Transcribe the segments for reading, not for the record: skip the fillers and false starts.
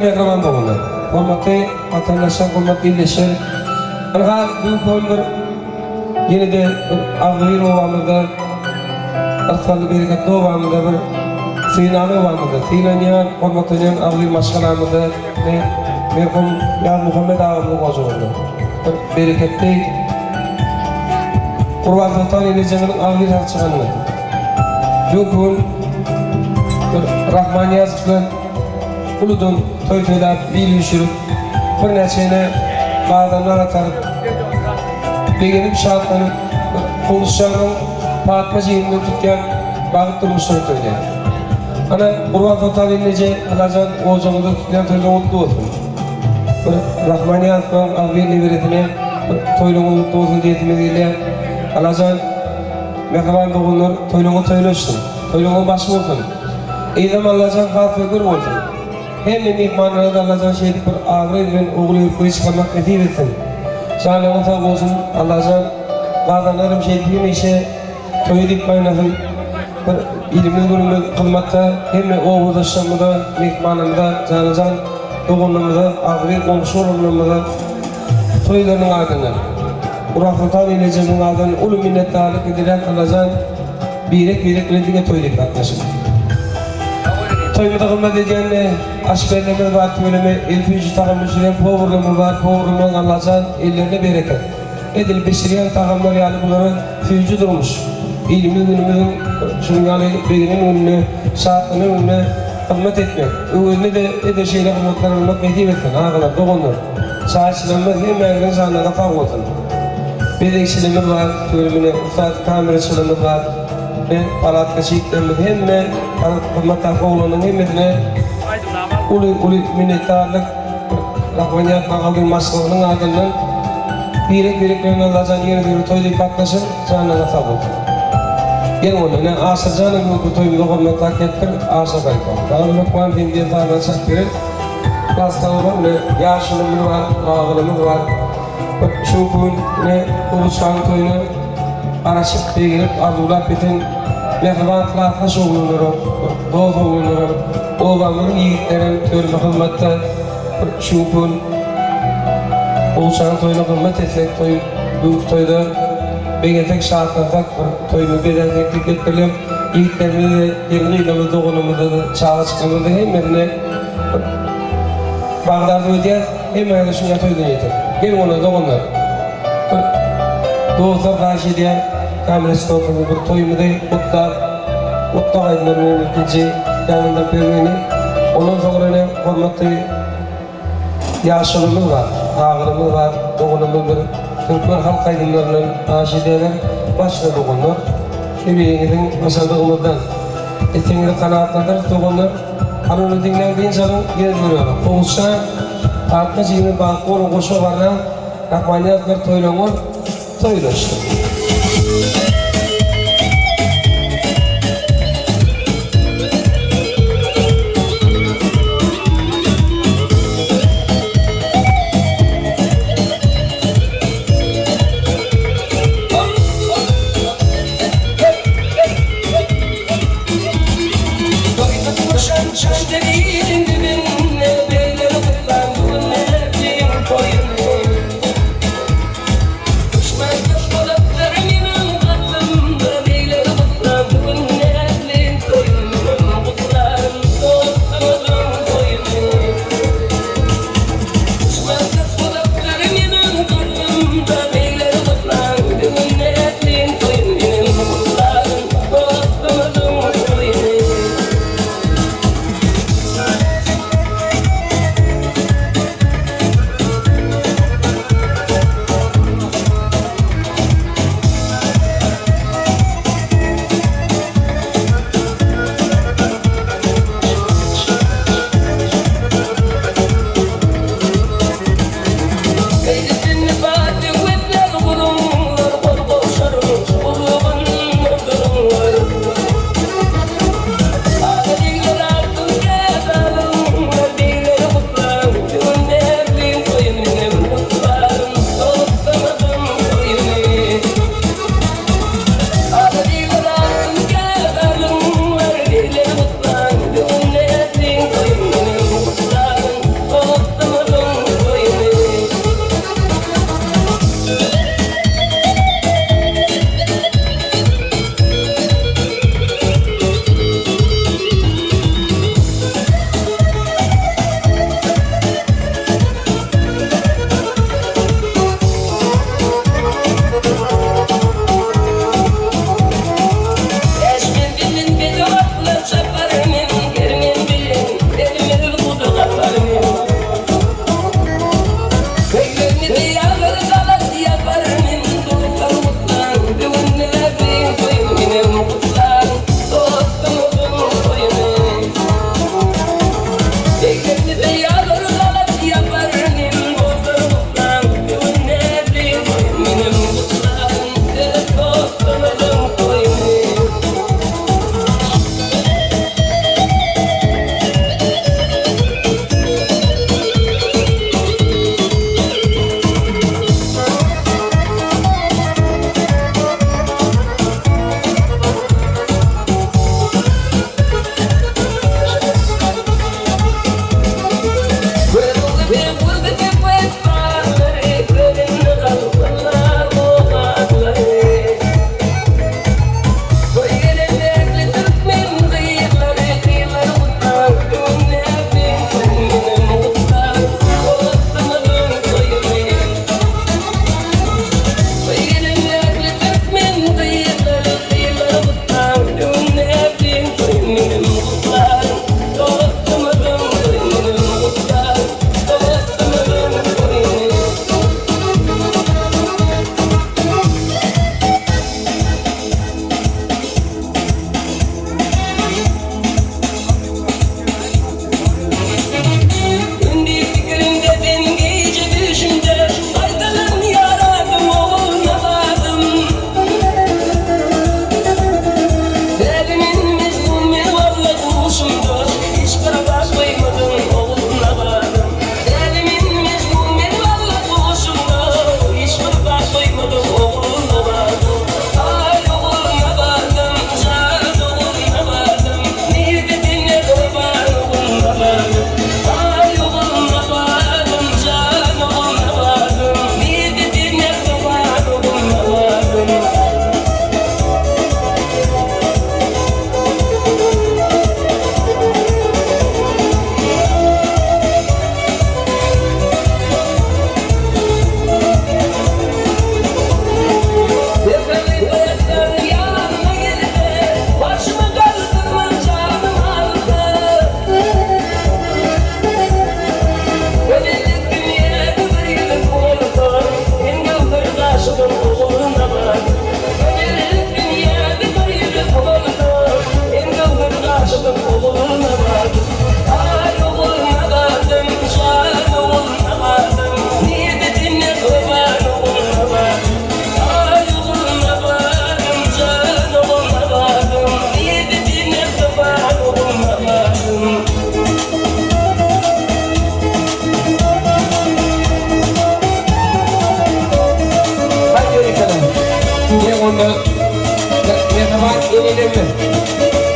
Mähriban doganlar, hormatly watandaşlar, hormatly ildeşler! Ynha, bu gün bir ýene-de bir agzybir obamyzda, yrsgally bereketli obamyzda bir synaly obamyzda, sylanýan, hormatlanýan agzybir maşgalamyzda ine, merhum Ýazmuhammet agamyzyň ojagynda bir bereketli Gurbansoltan enejemiziň agzybir harçygynda bu gün bir Rahmannyýazow bilen Uludan toý toýlap, il üýşürip, birnäçe ene gazanlar ataryp, begenip, şatlanyp, bir Kowusjanyň Patma jigimden tutýan bagt durmuşlary toýlaýar. Ana, Gurbansoltan ilneje, Allajan ojagyňyzda tutýan toýlaryň gutly bolsun. Bir Rahmanyýazowyň agzybir neberesine bir toýlaryňyz gutly bolsun diýesimiz gelýär. Allajan, mähriban doganlar, toýlaryňyz toýlaşsyn, toýlaryňyz başy bolsun. Yzam Allajan has we gür bolsun. Hemme myhmanlara-da Allajan şeýdip bir abraý bilen ogul öýüp gyz çykarmak nesip etsin. Janyňyz sag bolsun Allajan gazanlaram şeýdip hemişe toý edip gaýnasyn. Bir ilimiz günümiz hyzmatda hemme obadaşlarymyza myhmanlarymyza janajan doganlarymyza agzybir goňşy bolanlarymyza toýlarynyň adyndan Gurbansoltan enejemiziň adyndan uly minnetdarlyk bildirýän Allajan Birek birek bilen diňe toý diýip gatnaşyň. Toýumyza hyzmat edýän aşpezlerimiz bar tüweleme el süýji tagam bişirýän powurlarymyz bar powurlarymyzyň Allajan ellerine bereket. Edil bişirýän tagamlar ýaly bulara süýji durmuş. Ilimiz günümiziň şunuň ýaly begenen gününe şatlanan gününe hyzmat etmek öwezine-de edil şeýle hyzmatlar almak nesip etsin agalar doganlar. Çaýçylarymyz hemmäňiziň janyňyz sag bolsun. Bezegçilerimiz bar, tüweleme ussat kameraçylarymyz bar we palatkaçy ýigitlerimiz hemme hyzmatdaky oglanlaryň hemmesine uly uly minnetdarlyk Rahmanyýaz agalyň maşgalasynyň adyndan birek birek bilen Allajan ýene-de bir toý diýip gatnaşyň janyňyz sag bolsun. Geliň onda ine Aşyrjanam bu günki toýumyza hormatlap gelipdir Aşyr halypa. Saňa hökman sen diýen sazlary çalyp berer. Klasda bolan ine ýaşulymyz bar, agylymyz bar. Bir şu gün ine Oguzhanyň toýuna garaşyp, begenip, arzuwlap ýeten mähriban klasdaş oglanlaram, dost oglanlaram, obamyzyň ýigitlerem törüme hyzmatda. Bir şu gün Oguzhanyň toýuna hyzmat etsek, toý bu toýda begensek, şatlansak, bir toýumyzy bezäsek diýip gelipdirler. Ýigitlerimizi-de, gelin-gyzlarymyzy, doganlarymyzy-da, çaga-çyklarymyzy-da hemmesine bir Bagt arzuw edýäs, hemmäňize şunýa toýdan ýeter. Geliň onda doganlar. Bir dostlar haýyş edýän kameraçy dostlarymyz bir toýumyzy gutlap, gutlag aýdymlary bilen ilkinji ýaňlandyryp bermegini, ondan soňra ine hormatly ýaşulymyz bar, agyrymyz bar, doganymyz bir türkmen halk aýdymlaryndan haýyş edýärler. Başla doganlar, her biriňiziň başardygymyzdan islegiňizi kanagatlandyrys doganlar. Hany ony diňläň dynç alyň ýene görýäris. Gowuşa Patma jigimiz bagtly boluň goşa barra Rahmanyýazlar toýlaňyz toýlaşsyn.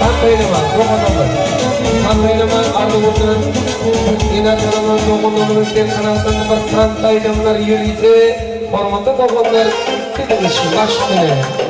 Pant oýnamaň, doganlar. Pant oýnamaň, arzuwyndan ene-atalarymyz, doganlarymyz sen kanagatlandyr bir pant aýdymlar ýörite hormatly doganlar siziň üçin baş üstüne.